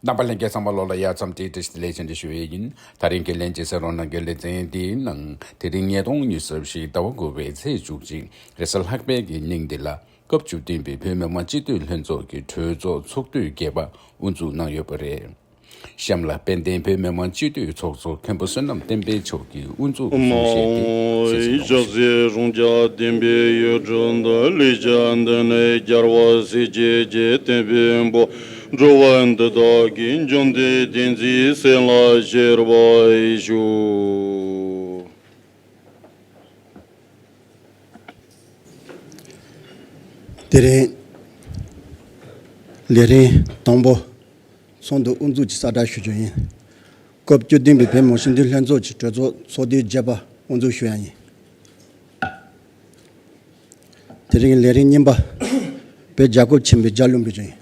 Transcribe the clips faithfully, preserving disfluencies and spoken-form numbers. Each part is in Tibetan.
རྣམ་པ་ལྷན་རྒྱས་ཚང་མ་ལོ་ལ་ཡ་ཙམ་ཏེ་བཀྲ་ཤིས་བདེ་ལེགས་ཅན་དུ་ཞུ་ཡས་ཡིན། ད་རིང་གི་ལྷན་རྒྱས་སེ་རོང་ནང་གི་ལེ་ཚན་འདིའི་ནང་དེ་རིང་ཉིས་སྟོང་ཉི་ཤུ་རྩ་བཞི་ཟླ་བ་དགུ་པའི་ཚེས་བཅུ་གཅིག་རེས་གཟའ་ལྷག་པའི་གི་ཉིན་འདི་ལ་སྐབས་བཅུ་བདུན་པའི་བོད་མི་མང་སྤྱི་འཐུས་ལྷན་ཚོགས་ཀྱི་གྲོས་ཚོགས་ཚོགས་དུས་བརྒྱད་པ་དབུ་འཛུགས་གནང་ཡོད་པ་རེད། གཤམ་ལ་དཔལ་ལྡན་བོད་མི་མང་སྤྱི་འཐུས་ཚོགས་གཙོ་མཁན་པོ་བསོད་ནམས་བསྟན་འཕེལ་མཆོག་གིས་དབུ་འཛུགས་གསུང་བཤད་དེ་གསན་གཟིགས་གནང་རོགས་ཞུ། ཞག་གཟའི་རུང་ཆ་ལྡན་པའི་ཡུལ་གྲུ་འདི་ལེགས་ཆ་འདི་ནས་རྒྱལ་བ་སྲས་བཅས་ཀྱི་བསྟན་པའི་འབུམ། འགྲོ་བ་འདི་དག་གི་འབྱོར་ལྡན་བསྟན་འཛིན་སྲས་ལ་བཞེས་པར་ཞུ། དེ་རིང་ལས་རིམ་དང་པོ་ཚོགས་འདུ་དབུ་འཛུགས་ཀྱི་གསལ་བསྒྲགས་ཞུ་རྒྱུ་ཡིན། སྐབས་བཅུ་བདུན་པའི་བོད་མི་མང་སྤྱི་འཐུས་ལྷན་ཚོགས་ཀྱི་གྲོས་ཚོགས་ཚོགས་དུས་བརྒྱད་པ་དབུ་འཛུགས་ཞུ་ཡ་ཡིན། དེ་རིང་ལས་རིམ་གཉིས་པ། བོད་རྒྱལ་ཁབ་ཆེན་པོའི་རྒྱལ་གླུ་འབུལ་རྒྱུ་ཡིན།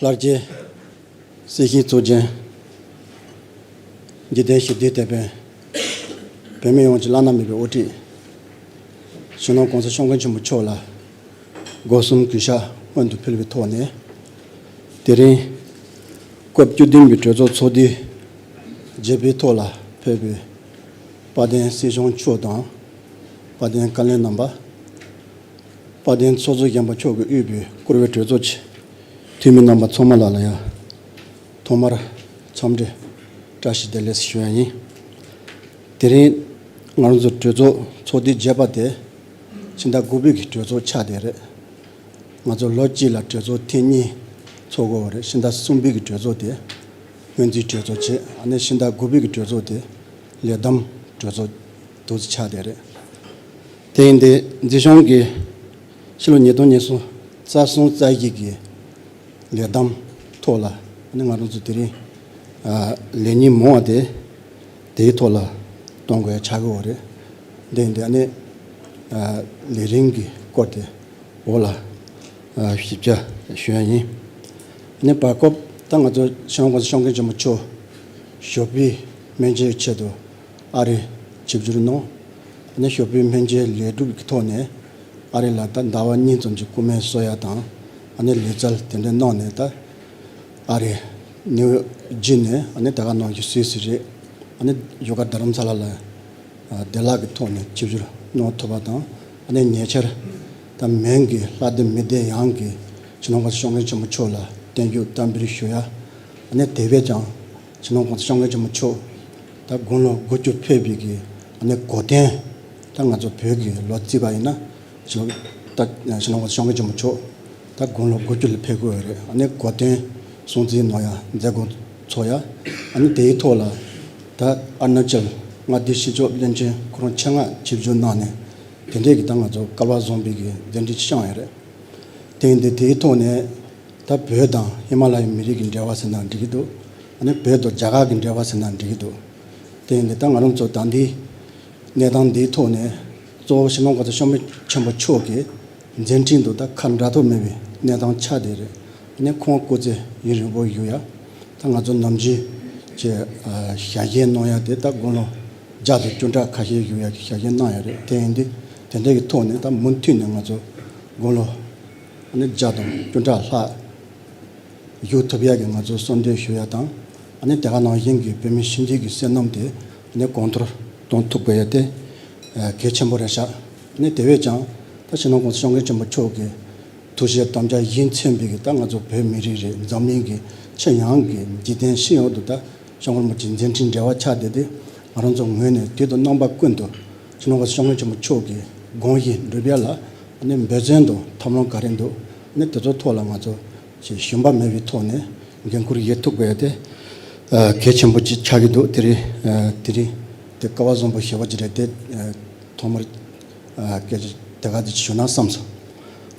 ལྷར་བཅས་སྲིད་ཞིའི་གཙུག་རྒྱན། འཇིག་རྟེན་ཞི་བདེའི་དེད་དཔོན། བོད་མི་ཡོངས་ཀྱི་བླ་ན་མེད་པའི་དབུ་ཁྲིད། སྤྱི་ནོར་༸གོང་ས་༸སྐྱབས་མགོན་ཆེན་པོ་མཆོག་ལ་སྒོ་གསུམ་གུས་ཕྱག་སྔོན་དུ་ཕུལ་བའི་ཐོག་ནས། དེ་རིང་སྐབས་བཅུ་བདུན་པའི་གྲོས་ཚོགས་ཚོགས་དུས་བརྒྱད་པའི་ཐོག་ལ་ཕེབས་པའི་དཔལ་ལྡན་སྲིད་སྐྱོང་མཆོག་དང་། དཔལ་ལྡན་བཀའ་བློན་རྣམ་པ། དཔལ་ལྡན་ཚོགས་གཙོ་གཞོན་པ་མཆོག་གིས་དབུས་པའི་བཀུར་འོས་གྲོས་ཚོགས་ཀྱི་འཐུས་མི་རྣམ་པ་ཚང་མ་ལ་ལ་ཡང་ཐོག་མར་འཚམས་འདྲི་བཀྲ་ཤིས་བདེ་ལེགས་ཞུ་ཡ་ཡིན། དེ་རིང་ང་རང་ཚོ་གྲོས་ཚོགས་ཚོགས་དུས་བརྒྱད་པ་དེ་ཕྱི་ཟླ་དགུ་པའི་གི་གྲོས་ཚོགས་ཆགས་བསྡད་རེད། ང་ཚོ་ལོ་གཅིག་ལ་གྲོས་ཚོགས་ཐེངས་གཉིས་ཚོགས་དགོས་པ་རེད། ཕྱི་ཟླ་གསུམ་པའི་གི་གྲོས་ཚོགས་དེ་སྔོན་རྩིས་གྲོས་ཚོགས་བྱས། ཨ་ནི་ཕྱི་ཟླ་དགུ་པའི་གི་གྲོས་ཚོགས་དེ་ལས་བསྡོམས་གྲོས་ཚོགས་འདུག་སེ་ཆགས་བསྡད་རེད། དེ་ཡིན་དུས་འཛིན་སྐྱོང་གི་ཕྱི་ལོ་ཉིས་སྟོང་ཉི་ཤུ་རྩ་གསུམ་རྩ་བཞི་གི་ལས་བསྡོམས་ཐོག་ལ་ཨ་ནི་ང་རང་ཚོ་དེ་རིང་ཨ་ལས་ཉིན་མང་བ་དེ་དེའི་ཐོག་ལ་གཏོང་དགོས་ཡ་ཆགས་ཀྱི་ཡོད་རེད། དེ་ཡིན་དུས་ཨ་ནི་ཨ་ལས་རིམ་གྱི་སྐོར་དེ་འོག་ལ་ཨ་ཞིབ་ཆ་ཞུ་ཡ་ཡིན། ཨ་ནི་བར་སྐབས་ད་ང་ཚོ་སྤྱི་ནོར་༸གོང་ས་༸སྐྱབས་མགོན་ཆེན་པོ་མཆོག་ཞོགས་པའི་སྨན་བཅོས་ཆེད་དུ་ཨ་རི་ཆིབས་བསྒྱུར་གནང་། ཨ་ནི་ཞོགས་པའི་སྨན་བཅོས་ལས་སྒྲུབ་ཀྱི་ཐོག་ནས་ཨ་རི་ལ་ད་ཟླ་བ་གཉིས་ཙམ་གྱི་སྐུ་སྨན་གསོ་ཡ་དང་། ཨ་ནི་ལུས་རྩལ་དེ་འདྲ་གནང་ནས་ད་ཨ་རི་ནིའུ་ཇར་སི་ནས་ཨ་ནི་དེ་ག་ནང་བཞིན་སུད་སི་རེད། ཨ་ནི་བཞུགས་སྒར་རྡ་རམ་ས་ལ་ལ་བདེ་བླག་གི་ཐོག་ནས་ཆིབས་བསྒྱུར་གནང་ཐུབ་པ་དང་། ཨ་ནི་ཉེ་ཆར་ད་མོན་གྱི་ལྷ་ལྡན་མི་སྡེ་ཡོངས་ཀྱིས་སྤྱི་ནོར་༸གོང་ས་༸སྐྱབས་མགོན་ཆེན་པོ་མཆོག་ལ་བརྟན་བཞུགས་བསྟར་འབུལ་ཞུ་ཡ། ཨ་ནི་དེ་བས་ཀྱང་སྤྱི་ནོར་༸གོང་ས་༸སྐྱབས་མགོན་ཆེན་པོ་མཆོག་ད་དགུང་ལོ་དགུ་བཅུ་ཕེབས་པའི་གི་ཨ་ནི་གོ་སྟོན། ད་ང་ཚོ་བོད་ཀྱི་ལོ་རྩིས་པ་ཡིན་ན་ད་སྤྱི་ནོར་༸གོང་ས་༸སྐྱབས་མགོན་ཆེན་པོ་མཆོག་ད་དགུང་ལོ་དགུ་བཅུ་ལ་ཕེབས་ཀྱི་ཡོད་རེད། ཨ་ནི་གོ་སྟོན་སྲུང་བརྩི་གནང་ཡ་མཛད་སྒོ་ཚོགས་ཡ། ཨ་ནི་དེའི་ཐོག་ལ་ད་ཨ་རུ་ན་ཅལ་མངའ་སྡེའི་སྤྱི་ཁྱབ་བློན་ཆེན་ཁོ་རང་ཆེད་མངགས་ཆིབས་བསྒྱུར་གནང་ནས་དེ་འདྲས་ཀྱི་ད་ང་ཚོ་སྐལ་བ་བཟང་པོའི་གི་མཛད་འཕྲིན་ཅིག་བསྐྱངས་ཡོད་རེད། དེ་ཡིན་དུས་དེའི་ཐོག་ནས་ད་བོད་དང་ཧི་མ་ལ་ཡའི་མི་རིགས་ཀྱི་འབྲེལ་བ་ཟེར་ན་འགྲིག་གི་འདུག་ཨ་ནི་བོད་དང་རྒྱ་གར་གྱི་འབྲེལ་བ་ཟེར་ན་འགྲིག་གི་འདུག་དེ་ཡིན་དུས་ད་ང་རང་ཚོ་ད་འདི་གནས་སྟངས་འདིའི་ཐོག་ནས་གཙོ་བོ་སྤྱི་ནོར་༸གོང་ས་༸སྐྱབས་མགོན་ཆེན་པོ་མཆོག་གི་མཛད་འཕྲིན་དུ་ད་ཁ་འབྲལ་ཐབས་མེད་པའི་གནས་སྟངས་ཆགས་བསྡད་རེད། ཨ་ནི་ཁོང་སྐུ་ཚེ་ཡུན་རིང་པོ་བཞུགས་ཡ། ད་ང་ཚོ་ནམ་རྒྱུན་གྱི་ཨ་ཞལ་བཞེས་གནང་ཡ་དེ་ད་དགུང་ལོ་བརྒྱ་དང་བཅུ་ཕྲག་ཁ་ཤས་བཞུགས་ཡ་གི་ཞལ་བཞེས་གནང་ཡ་རེད། དེ་ཡིན་དུས་དེ་འདྲ་གི་ཐོག་ནས་ད་མུ་མཐུད་ནས་ང་ཚོ་དགུང་ལོ་ཨ་ནི་བརྒྱ་དང་བཅུ་ཕྲག་ལྷག་བཞུགས་ཐུབ་ཡ་གི་ང་ཚོ་གསོལ་འདེབས་ཞུ་ཡ་དང་། ཨ་ནི་དེ་ག་ནང་བཞིན་གྱི་བོད་མི་སྤྱི་འཐུས་ཀྱི་བསོད་ནམས་དེ་ཨ་ནི་གོང་མཐོར་གཏོང་ཐུབ་དགོས་ཡ་དེ་ཨ་གལ་ཆེན་པོ་རེད་ཤག་ཨ་ནི་དེ་བས་ཀྱང་ད་སྤྱི་ནོར་༸གོང་ས་༸སྐྱབས་མགོན་ཆེན་པོ་མཆོག་གི་ཐུགས་བཞེད་དམ་བཅའ་བཞིན་མཚོན་པའི་གི་ད་ང་ཚོ་བོད་མི་རིགས་རེད། འཛམ་གླིང་གི་ཁྱོན་ཡོངས་ཀྱི་འཇིག་རྟེན་སྤྱི་ཡོངས་དུ་ད་སྐྱབས་མགོན་རིན་པོ་ཆེའི་མཛད་འཕྲིན་འབྲེལ་བ་ཆགས་བསྡད་དེ། ང་རང་ཚོ་ངོས་ནས་དུས་དང་རྣམ་པ་ཀུན་ཏུ་སྤྱི་ནོར་༸གོང་ས་༸སྐྱབས་མགོན་ཆེན་པོ་མཆོག་གི་དགོངས་གཞི་འགྲུབ་ཡ་ལ་ཨ་ནི་འབད་བརྩོན་དང་ཐབས་ལམ་ག་རེ་འདུག་ཨ་ནི་དེ་ཚོའི་ཐོག་ལ་ང་ཚོ་ཞུམ་པ་མེད་པའི་ཐོག་ནས་འགན་འཁུར་ཡེ་ཐུབ་དགོས་ཡ་དེ་ ཨ། གལ་ཆེན་པོ་ཅིག་ཆགས་ཀྱི་འདུག་དེ་རིང་། ཨ། དེ་རིང་དེ་སྐལ་བ་བཟང་པོ་ཞེ་པོ་ཅིག་རེད་དེ། ཨ། ཐོག་མར། ཨ། སྐད་ཆ་དེ་ག་དེ་ཅིག་ཞུ་ན་བསམ་སོང་།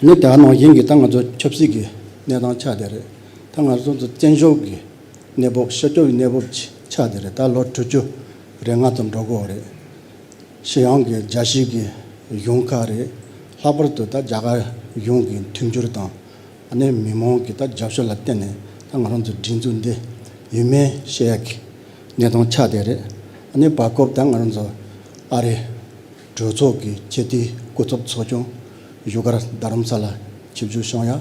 ནི་དེ་ག་ནང་བཞིན་གྱི་ད་ང་ཚོ་ཆབ་སྲིད་ཀྱི་གནས་སྟངས་ཆགས་བསྡད་རེད། ད་ང་ཚོ་ཚོ་བཙན་བྱོལ་གྱི་གནས་བབ། ཤར་ཕྱོགས་ཀྱི་གནས་བབ་ཅིག་ཆགས་བསྡད་རེད། ད་ལོ་དྲུག་ཅུ་རེ་ལྔ་ཙམ་འགྲོ་གི་ཡོད་རེད། ཤི་ཡང་གི་རྒྱལ་སྤྱིའི་གི་གཞུང་ཁག་རེད། ལྷག་པར་དུ་ད་རྒྱ་གར་གཞུང་གི་མཐུན་འགྱུར་དང་། ཨ་ནི་མི་མང་གི་ད་རྒྱབ་སྐྱོར་ལ་བརྟེན་ནས་ད་ང་རང་ཚོ་སྒྲིག་འཛུགས་འདི་ཡོད་མེད་བཤད་ཡག་གི་གནས་སྟངས་ཆགས་བསྡད་རེད། ཨ་ནི་བར་སྐབས་ད་ང་རང་ཚོ་ཨ་རིའི་གྲོས་ཚོགས་ཀྱི་ཆེས་མཐོའི་སྐུ་ཚབ་ཚོགས་ཆུང་བཞུགས་སྒར་རྡ་རམ་ས་ལ་ཆིབས་བསྒྱུར་བྱུང་ཡ།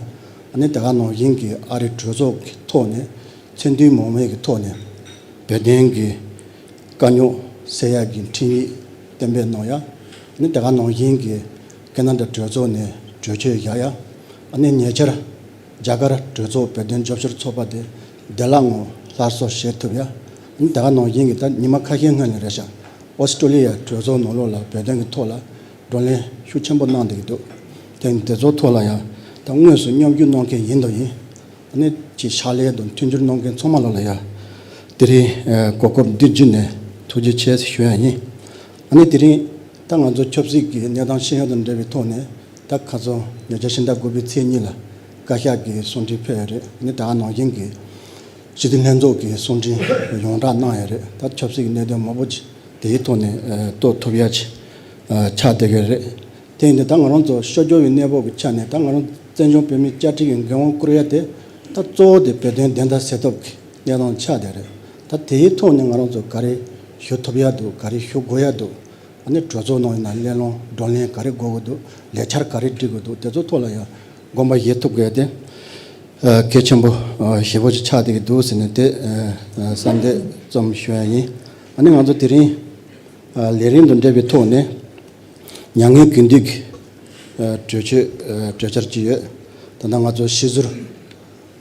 ཨ་ནི་དེ་ག་ནང་བཞིན་གྱི་ཨ་རིའི་གྲོས་ཚོགས་ཀྱི་ཐོག་ནས་མཚན་ཐོ་མང་མོས་ཀྱི་ཐོག་ནས་བོད་དོན་གྱི་དཀའ་རྙོག་སེལ་ཡག་གི་ཁྲིམས་ཡིག་གཏན་འབེབས་གནང་ཡ། ཨ་ནི་དེ་ག་ནང་བཞིན་གྱི་ཁེ་ན་ཌ་གྲོས་ཚོགས་ནས་གྲོས་ཆོད་བཞག་ཡ། ཨ་ནི་ཉེ་ཆར་རྒྱ་གར་གྲོས་ཚོགས་བོད་དོན་རྒྱབ་སྐྱོར་ཚོགས་པ་དེ་བདེ་བླག་ངང་སླར་གསོ་བྱེད་ཐུབ་ཡ། ཨ་ནི་དེ་ག་ནང་བཞིན་གྱི་ད་ཉི་མ་ཁ་ཤས་སྔོན་ནས་རེད་ཤག་ཨོ་སི་ཀྲོ་ལི་ཡ་གྲོས་ཚོགས་ནང་ལོགས་ལ་བོད་དོན་གྱི་ཐོག་ལ་བགྲོ་གླེང་ཤུགས་ཆེན་པོ་གནང་བསྡད་ཀྱི་འདུག་དེ་དེ་ཚོ་ཐོག་ལ་ཡང་ད་དངོས་སུ་མཉམ་ཞུགས་གནང་མཁན་ཡིན་དང་ཡིན། ཨ་ནི་ཅིག་ཕྱག་ལས་དང་མཐུན་འགྱུར་གནང་མཁན་ཚང་མ་ལ་ལ་ཡ། དེ་རིང་ཨ་གོ་སྐབས་འདི་བརྒྱུད་ནས་ཐུགས་རྗེ་ཆེ་ཞུ་ཡ་ཡིན། ཨ་ནི་དེ་རིང་ད་ང་ཚོ་ཆབ་སྲིད་ཀྱི་གནས་སྟངས་ཤེས་ཡོན་དང་འབྲེལ་བའི་ཐོག་ནས་ད་ཁ་སང་ཉེ་ཆར་ཕྱི་ཟླ་དགུ་པའི་ཚེས་གཉིས་ལ་བཀའ་ཤག་གི་གསུང་འཕྲིན་ཕེབས་ཡོད་རེད། ཨ་ནི་ད་ག་ནང་བཞིན་གྱི་སྤྱི་འཐུས་ལྷན་ཚོགས་ཀྱི་གསུང་འཕྲིན་ཡོངས་བསྒྲགས་གནང་ཡོད་རེད། ད་ཆབ་སྲིད་ཀྱི་གནད་དོན་མང་པོ་ཅིག་དེའི་ཐོག་ནས་ཨ་རྟོགས་ཐུབ་ཡ་ཅིག་ཨ་ཆགས་བསྡད་ཀྱི་རེད། དེ་ཡིན་དུས་ད་ང་རང་ཚོ་ཤར་ཕྱོགས་ཀྱི་གནས་བབ་ཀྱི་ཆ་ནས་ད་ང་རང་བཙན་བྱོལ་བོད་མིའི་བཅའ་ཁྲིམས་ཀྱི་འགན་དབང་བསྐུར་ཡ་དེ་ད་གཙོ་བོ་དེ་བོད་དོན་བདེན་མཐའ་གསལ་ཐབས་ཀྱི་གནས་སྟངས་ཆགས་བསྡད་རེད། ད་དེའི་ཐོག་ནས་ང་རང་ཚོ་ག་རེ་ཞུ་ཐུབ་ཡ་འདུག་ག་རེ་ཞུ་དགོས་ཡ་འདུག་ཨ་ནི་གྲོས་ཚོགས་ནང་ཡིན་ན་གླེང་སློང་བགྲོ་གླེང་ག་རེ་དགོས་ཀྱི་འདུག་ལས་འཆར་ག་རེ་སྒྲིག་དགོས་འདུག་དེ་ཚོ་ཐོག་ལ་ཡང་དགོངས་པ་བཞེས་ཐུབ་དགོས་ཏེ། ཨ་གལ་ཆེན་པོ་ཨ་ཞེ་པོ་ཅིག་ཆགས་བསྡད་ཀྱི་འདུག་ཟེར་ནས་དེ་ཨ་བསམ་འདུན་ཙམ་ཞུ་ཡ་ཡིན། ཨ་ནི་ང་ཚོ་དེ་རིང་ཨ་ལས་རིམ་དང་འབྲེལ་བའི་ཐོག་ནས་མྱ་ངན་གུས་འདུད་ཀྱི་ཨ་གྲོས་ཆོད་ཨ་གྲོས་འཆར་ཅིག་ཡོད། ད་ལྟ་ང་ཚོ་སྤྱི་ཟུར་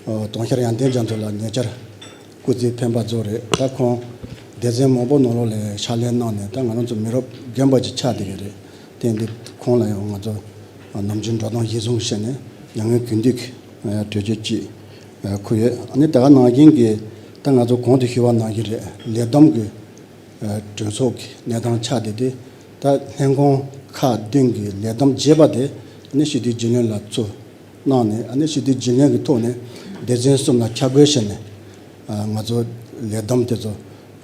ཨ་དུང་ཤར་ཡང་བསྟན་རྒྱ་མཚོ་ལགས་ཉེ་ཆར་སྐུ་ཚེ་འཕེན་པ་རྫོགས་རེད། ད་ཁོང་སྡེ་ཚན་མང་པོ་ནང་ལོགས་ལ་ཕྱག་ལས་གནང་ནས་ད་ང་རང་ཚོ་མི་རབས་རྒན་པ་ཅིག་ཆགས་བསྡད་ཀྱི་རེད། དེ་འདི་ཁོང་ལ་ཡང་ང་ཚོ་ནམ་རྒྱུན་འགྲོ་སྟངས་གཞིར་བཟུང་བྱས་ནས་མྱ་ངན་གུས་འདུད་ཀྱི་གྲོས་ཆོད་ཅིག་འཁུར་ཡོད། ཨ་ནི་ད་ག་ནང་བཞིན་གྱི་ད་ང་ཚོ་གོང་དུ་ཞུས་པ་ནང་བཞིན་རེད། ལས་བསྡོམས་ཀྱི་གྲོས་ཚོགས་ཀྱི་གནས་སྟངས་ཆགས་བསྡད་དེ། ད་ལྷན་ཁང་ཁག་བདུན་གྱི་ལས་བསྡོམས་རྒྱས་པ་དེ་ཨ་ནི་སྤྱི་འཐུས་རྒྱུན་ལས་ལ་ཚུར་གནང་ནས། ཨ་ནི་སྤྱི་འཐུས་རྒྱུན་ལས་ཀྱི་ཐོག་ནས་སྡེ་ཚན་གསུམ་ལ་ཆ་བགོས་བྱས་ནས་ང་ཚོ་ལས་བསྡོམས་དེ་ཚོ་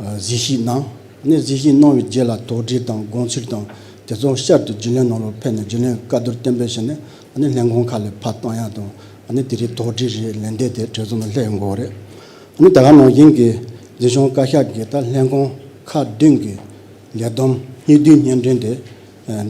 གཟིགས་ཞིབ་གནང་། ཨ་ནི་གཟིགས་ཞིབ་གནང་བའི་རྗེས་ལ་དོགས་འདྲི་དང་དགོངས་ཚུལ་དང་དེ་ཚོ་བསྐྱར་དུ་རྒྱུན་ལས་ནང་ལ་ཕེབས་ནས་རྒྱུན་ལས་བཀའ་བསྡུར་གཏན་འབེབས་བྱས་ནས། ཨ་ནི་ལྷན་ཁང་ཁག་ལ་ཕར་བཏང་ཡག་དང་། ཨ་ནི་དེ་རིང་དོགས་འདྲི་རེད། ལན་འདེབས་དེ་གྲོས་ཚོགས་ནང་སླེབས་ཡོང་གི་ཡོད་རེད། ཨ་ནི་ད་ག་ནང་བཞིན་གྱི་འཛིན་སྐྱོང་བཀའ་ཤག་གི་ད་ལྷན་ཁང་ཁག་བདུན་གྱི་ལས་བསྡོམས་སྙིང་བསྡུས་སྙན་སྒྲོན་དེ་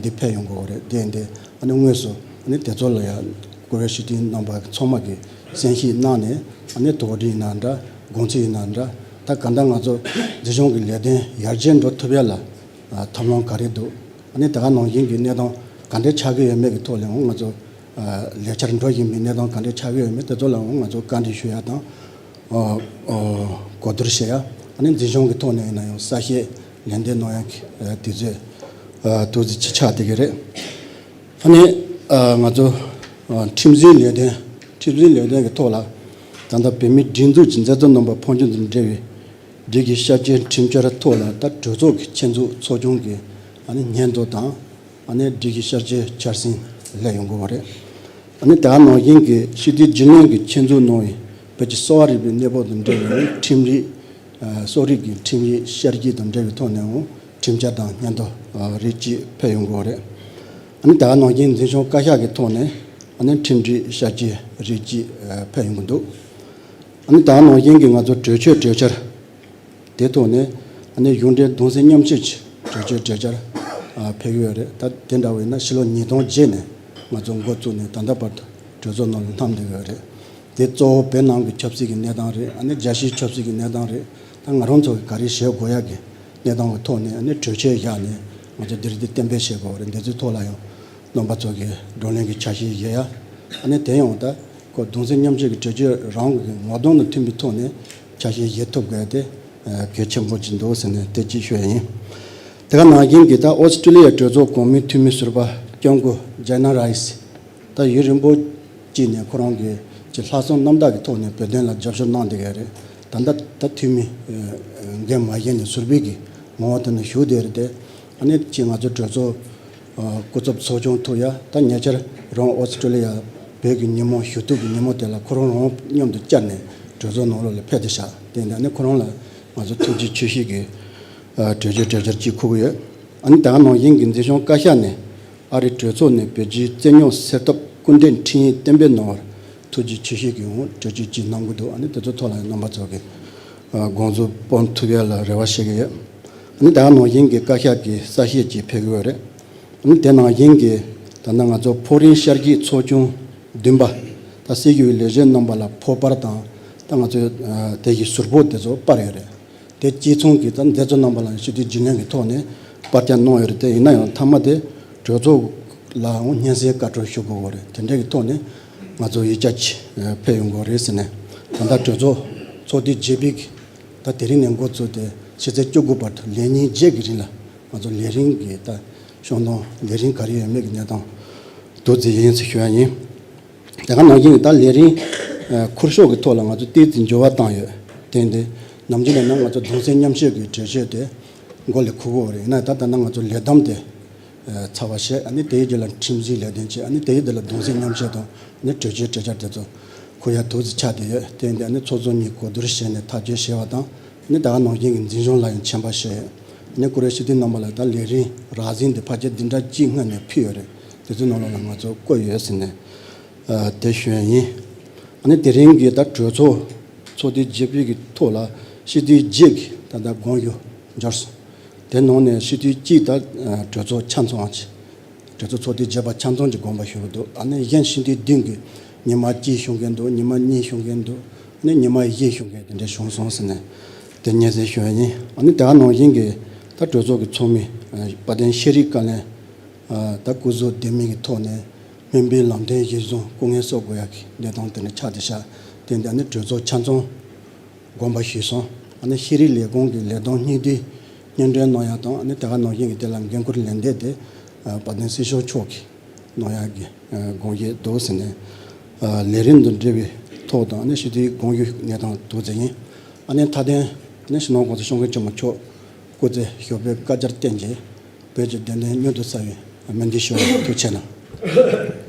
འདི་ཕེབས་ཡོང་གི་ཡོད་རེད། དེ་འདི་ཨ་ནི་དངོས་སུ་ཨ་ནི་དེ་ཚོ་ལ་ཡང་བཀུར་འོས་སྤྱི་འཐུས་རྣམ་པ་ཚང་མ་གིས་གསན་ཞིབ་གནང་ནས། ཨ་ནི་དོགས་འདྲི་ཡིན་ན་འདྲ། དགོངས་ཚུལ་ཡིན་ན་འདྲ། ད་གང་ལྟར་ང་ཚོ་འཛིན་སྐྱོང་གི་ལས་དོན་ཡར་རྒྱས་འགྲོ་ཐུབ་ཡ་ལ་ཐབས་ལམ་ག་རེ་འདུག་ཨ་ནི་ད་ག་ནང་བཞིན་གྱི་གནས་སྟངས་ག་འདྲ་ཆགས་ཀྱི་ཡོད་མེད་ཀྱི་ཐོག་ལ་ཡང་ང་ཚོ་ལས་འཆར་འགྲོ་བཞིན་པའི་གནས་སྟངས་ག་འདྲ་ཆགས་ཀྱི་ཡོད་མེད་དེ་ཚོ་ལ་ཡང་ང་ཚོ་བཀའ་འདྲི་ཞུ་ཡ་དང་། ཨོ་ཨོ་གོ་བསྡུར་བྱེད་ཡ། ཨ་ནི་འཛིན་སྐྱོང་གི་ཐོག་ནས་ཡིན་ན་ཡང་གསལ་བཤད་ལན་འདེབས་གནང་ཡ་གི་དུས་ཚོད་ཏོག་ཙམ་ཅིག་ཆགས་བསྡད་ཀྱི་རེད། ཨ་ནི་ང་ཚོ་ཁྲིམས་འཛིན་ལས་དོན། ཁྲིམས་འཛིན་ལས་དོན་གྱི་ཐོག་ལ་ད་ལྟ་བོད་མིའི་སྒྲིག་འཛུགས་ཀྱི་མཛད་གཙོ་རྣམ་པ་ཕོན་ཆེན་དང་འབྲེལ་བའི་སྒྲིག་གཞི་ཤར་སྐྱོད་ཁྲིམས་འཆར་ཐོག་ལ་ད་གྲོས་ཚོགས་ཀྱི་ཆེད་འཛུགས་ཚོགས་ཆུང་གི་ཨ་ནི་སྙན་ཐོ་དང་། ཨ་ནི་སྒྲིག་གཞི་ཤར་སྐྱོད་འཆར་ཟིན་སླེབས་ཡོང་གི་ཡོད་རེད། ཨ་ནི་དེ་ག་ནང་བཞིན་གྱི་སྤྱི་འཐུས་རྒྱུན་ལས་ཀྱི་ཆེད་འཛུགས་གནང་བའི་བོད་ཀྱི་གསོ་བ་རིག་པའི་གནས་བབ་དང་འབྲེལ་བའི་ཁྲིམས་རིག་གསོ་རིག་གི་ཁྲིམས་ཡིག་ཤར་སྐྱོད་དང་འབྲེལ་བའི་ཐོག་ནས་འོང་ཁྲིམས་འཆར་དང་སྙན་ཐོ་རིགས་གཅིག་ཕེབས་ཡོང་གི་ཡོད་རེད། ཨ་ནི་དེ་ག་ནང་བཞིན་འཛིན་སྐྱོང་བཀའ་ཤག་གི་ཐོག་ནས་ཨ་ནི་ཁྲིམས་སྒྲིག་ཤར་སྐྱོད་རིགས་གཅིག་ཕེབས་ཡོང་གི་འདུག་ཨ་ནི་དེ་ག་ནང་བཞིན་གྱི་ང་ཚོ་གྲོས་ཆོད་གྲོས་འཆར་དེ་ཐོག་ནས་ཨ་ནི་གཞུང་འབྲེལ་གདུང་སེམས་མཉམ་སྐྱེད་ཀྱི་གྲོས་ཆོད་གྲོས་འཆར་ཕེབས་ཡོད་རེད། ད་དེ་འདྲ་བས་ན་ཕྱི་ལོ་ཉིས་སྟོང་བརྒྱད་ནས་ང་ཚོ་འགོ་བཙུགས་ནས་ད་ལྟ་བར་དུ་གྲོས་ཚོགས་ནང་ལ་བསྣམས་བསྡད་ཡོད་རེད། དེ་གཙོ་བོ་བོད་ནང་གི་ཆབ་སྲིད་ཀྱི་གནས་སྟངས་རེད། ཨ་ནི་རྒྱལ་སྤྱིའི་ཆབ་སྲིད་ཀྱི་གནས་སྟངས་རེད། ད་ང་རང་ཚོ་གིས་ག་རེ་བྱེད་དགོས་ཡ་གི་གནས་སྟངས་ཀྱི་ཐོག་ནས་ཨ་ནི་གྲོས་ཆོད་བཞག་ནས་ང་ཚོ་འདིར་འདི་གཏན་འབེབས་བྱེད་དགོས་རེད། འདི་ཚོའི་ཐོག་ལ་ཡང་རྣམ་པ་ཚོ་གིས་བགྲོ་གླེང་གི་ཆ་ཤས་བཞག་ཡ། ཨ་ནི་དེ་ཡང་ད་ཁོ་གདུང་སེམས་མཉམ་སྐྱེད་ཀྱི་གྲོས་ཆོད་རང་གི་ངོ་གདོང་དང་མཐུན་པའི་ཐོག་ནས་ཆ་ཤས་བཞག་ཐུབ་དགོས་ཏེ་གལ་ཆེན་པོ་ཅིག་འདུག་ཟེར་ནས་དེ་གཅིག་ཤོད་ཡིན། དེ་ག་ནང་བཞིན་གྱི་ད་ཨོ་སི་ཀྲི་ལི་ཡའི་གྲོས་ཚོགས་གོང་མའི་འཐུས་མི་ཟུར་པ་སྐྱབས་མགོན་ཇཱི་ན་རའི་སི། ད་ཡུན་རིང་པོ་ཅིག་ནས་ཁོ་རང་གི་ཅིག་ལྷག་བསམ་རྣམ་དག་གི་ཐོག་ནས་བོད་དོན་ལ་རྒྱབ་སྐྱོར་གནང་བསྡད་ཡོད་རེད། ད་ལྟ་ད་འཐུས་མི་འགན་མ་བཞེས་ནས་ཟུར་པའི་གི་ངོ་བོ་དེ་ནས་ཞུགས་བསྡད་རེད་དེ། ཨ་ནི་ཅིག་ང་ཚོ་གྲོས་ཚོགས་སྐུ་ཚབ་ཚོགས་ཆུང་ཐུག་ཡ། ད་ཉེ་ཆར་རང་ཨོ་སི་ཀྲོ་ལི་ཡ་བོད་ཀྱི་ཉིན་མོ་ཞུ་གཏུག་གི་ཉིན་མོ་དེ་ལ་ཁོ་རང་རང་མཉམ་དུ་བཅར་ནས་གྲོས་ཚོགས་ནང་ལོགས་ལ་ཕེབས་ཏེ་བཞག་དེ་འདྲ་ནི་ཁོ་རང་ལ་ང་ཚོ་ཐུགས་རྗེ་ཆེ་ཞུ་གི་གྲོས་ཆོད་གྲོས་འཆར་ཅིག་ཁུར་གི་ཡོད། ཨ་ནི་ད་ག་ནང་བཞིན་གྱི་འཛིན་སྐྱོང་བཀའ་ཤག་ནས་ཨ་རིའི་གྲོས་ཚོགས་ནས་བོད་རྒྱའི་རྩོད་རྙོག་སེལ་ཐབས་སྐུལ་འདེད་འཕྲིན་ཡིག་གཏན་འབེབས་གནང་བར་ཐུགས་རྗེ་ཆེ་ཞུ་གི་འོང་གྲོས་ཆོད་ཅིག་གནང་གི་འདུག་ཨ་ནི་དེ་ཚོ་ཐོག་ལ་རྣམ་པ་ཚོ་གི་དགོངས་ཚུལ་སྤོང་ཐུབ་ཡ་ལ་རེ་བ་བྱེད་ཀྱི་ཡོད། ཨ་ནི་ད་ག་ནང་བཞིན་གྱི་བཀའ་ཤག་གི་གསལ་བཤད་ཅིག་ཕེབས་ཀྱི་ཡོད་རེད། ཨ་ནི་དེ་ནང་བཞིན་གྱི་ད་ལྟ་ང་ཚོ་ཕོགས་རིན་གཤེར་གྱི་ཚོགས་ཆུང་བདུན་པ་ད་སྲི་ཞུ་བའི་ལས་བྱེད་རྣམ་པ་ལ་ཕོགས་སྤར་དང་ད་ང་ཚོའི་དེ་ཡི་ཟུར་ཕོགས་དེ་ཚོ་སྤར་ཡོད་རེད། དེ་གཅིག་མཚུངས་ཀྱིས་ད་འདི་ཚོ་རྣམ་པ་ལ་སྤྱི་འཐུས་རྒྱུན་ལས་ཀྱི་ཐོག་ནས་སྤར་ཆ་གནང་ཡོད་རེད། དེ་ཡིན་ན་ཡང་མཐའ་མ་དེ་གྲོས་ཚོགས་ལའང་སྙན་སེང་བཀའ་འཁྲོལ་ཞུ་དགོས་པ་རེད། དེ་འདྲ་གི་ཐོག་ནས་ང་ཚོ་ཡིག་ཆ་ཅིག་ཕེབས་ཡོང་དགོས་རེད་ཟེར་ནས་ད་ལྟ་གྲོས་ཚོགས་ཚོགས་དུས་བརྒྱད་པའི་གི་ད་དེ་རིང་ནས་འགོ་བཙུགས་ཏེ་ཕྱི་ཚེས་བཅུ་དགུ་བར་དུ་ལས་ཉིན་བརྒྱད་ཀྱི་རིང་ལ་ང་ཚོ་ལས་རིམ་གྱི་ད་ཤོང་སྟངས་ལས་རིམ་ག་རེ་ཡོད་མེད་ཀྱི་གནས་སྟངས་དུ་བརྩི་ཡིན་ཟེར་ཞུ་ཡ་ཡིན། དེ་ག་ནང་བཞིན་ད་ལས་རིམ་ཁུར་ཕྱོགས་ཀྱི་ཐོག་ལ་ང་ཚོ་ཏོག་ཙམ་འགྱུར་བ་བཏང་ཡོད། དེ་འདི་ནམ་རྒྱུན་ནས་ན་ང་ཚོ་གདུང་སེམས་མཉམ་སྐྱེད་ཀྱི་གྲོས་ཆོད་དེ་མགོ་ལ་འཁུར་དགོས་རེད། ཡིན་ན་ད་ད་ལྟ་ང་ཚོ་ལས་བསྡོམས་དེ་ཚར་བ་བྱས། ཨ་ནི་དེའི་རྗེས་ལ་ཁྲིམས་འཛིན་ལས་དོན་བྱས། ཨ་ནི་དེའི་རྗེས་ལ་གདུང་སེམས་མཉམ་སྐྱེད་དང་ཨ་ནི་གྲོས་ཆོད་གྲོས་འཆར་དེ་ཚོ་འཁུར་ཡ་དུས་ཚོད་ཆགས་བསྡད་ཡོད། དེ་འདི་ཨ་ནི་ཚོགས་གཙོ་གཉིས་གོ་བསྡུར་བྱས་ནས་ཐག་གཅོད་བྱས་པ་དང་། ཨ་ནི་ད་ག་ནང་བཞིན་གྱི་འཛིན་སྐྱོང་ལ་ཡང་ཆད་པ་བཞག་ཡོད། ཨ་ནི་བཀུར་འོས་སྤྱི་འཐུས་རྣམ་པ་ལ་ད་ལས་རིམ་རགས་ཟིན་དེ་ཕལ་ཆེར་བདུན་ཕྲག་གཅིག་སྔོན་ནས་ཕུལ་ཡོད་རེད། དེ་ཚོའི་ནང་ལོགས་ལ་ང་ཚོ་བཀོད་ཡོད་ཟེར་ནས་དེ་ཞུ་ཡ་ཡིན། ཨ་ནི་དེ་རིང་གི་ད་གྲོས་ཚོགས་ཚོགས་དུས་བརྒྱད་པའི་གི་ཐོག་ལ་སྤྱི་འཐུས་བརྒྱད་ཀྱིས་ད་ལྟ་དགོངས་ཞུ་འབྱོར་སོང་། དེ་ནང་ནས་སྤྱི་འཐུས་གཅིག་ད་གྲོས་ཚོགས་ཆ་ཚང་ཅིག་གྲོས་ཚོགས་ཚོགས་དུས་བརྒྱད་པ་ཆ་ཚང་གི་དགོངས་པ་ཞུ་གི་འདུག་ཨ་ནི་གཞན་སྤྱི་འཐུས་བདུན་གྱིས་ཉི་མ་གཅིག་ཞུ་མཁན་འདུག་ཉི་མ་གཉིས་ཞུ་མཁན་འདུག་ཨ་ནི་ཉི་མ་བཞི་ཞུ་མཁན་དེ་འདྲ་བྱུང་སོང་ཟེར་ནས་དེ་སྙན་སེང་ཞུ་ཡ་ཡིན། ཨ་ནི་དེ་ག་ནང་བཞིན་གྱི་ད་གྲོས་ཚོགས་ཀྱི་ཚོགས་མི་དཔལ་ལྡན་ཤེས་རིག་བཀའ་བློན་ད་སྐུ་གཟུགས་བདེ་མིན་གྱི་ཐོག་ནས་སྨན་པའི་ལམ་སྟོན་གཞིར་བཟུང་སྐུ་ངལ་གསོ་དགོས་ཡ་གི་གནས་སྟངས་དེ་འདྲ་ཆགས་བསྡད་ཤག་དེ་འདྲ་ནི་གྲོས་ཚོགས་ཆ་ཚང་དགོངས་པ་ཞུས་སོང་། ཨ་ནི་ཤེས་རིག་ལས་ཁུངས་ཀྱི་ལས་དོན་སྙིང་བསྡུས་སྙན་སྒྲོན་གནང་ཡ་དང་། ཨ་ནི་དེ་ག་ནང་བཞིན་གྱི་དེ་ལ་འགན་ཁུར་ལེན་འདོད་དེ་དཔལ་ལྡན་སྲིད་སྐྱོང་མཆོག་གིས་གནང་ཡ་གི་དགོངས་བཞེས་འདུག་ཟེར་ནས་ལས་རིམ་དང་འབྲེལ་བའི་ཐོག་དང་། ཨ་ནི་སྤྱི་འཐུས་དགོངས་ཞུ་གནས་སྟངས་འདུག་ཟེར་ཡིན། ཨ་ནི་མཐའ་དོན་ཨ་ནི་སྤྱི་ནོར་༸གོང་ས་༸སྐྱབས་མགོན་ཆེན་པོ་མཆོག་སྐུ་ཚེ་ཞབས་པད་བསྐལ་བརྒྱར་བརྟན་ཅིང་བོད་ཀྱི་བདེན་དོན་མྱུར་དུ་གསལ་བའི་སྨོན་འདུན་ཞུ་བ། ཐུགས་རྗེ་གནང་།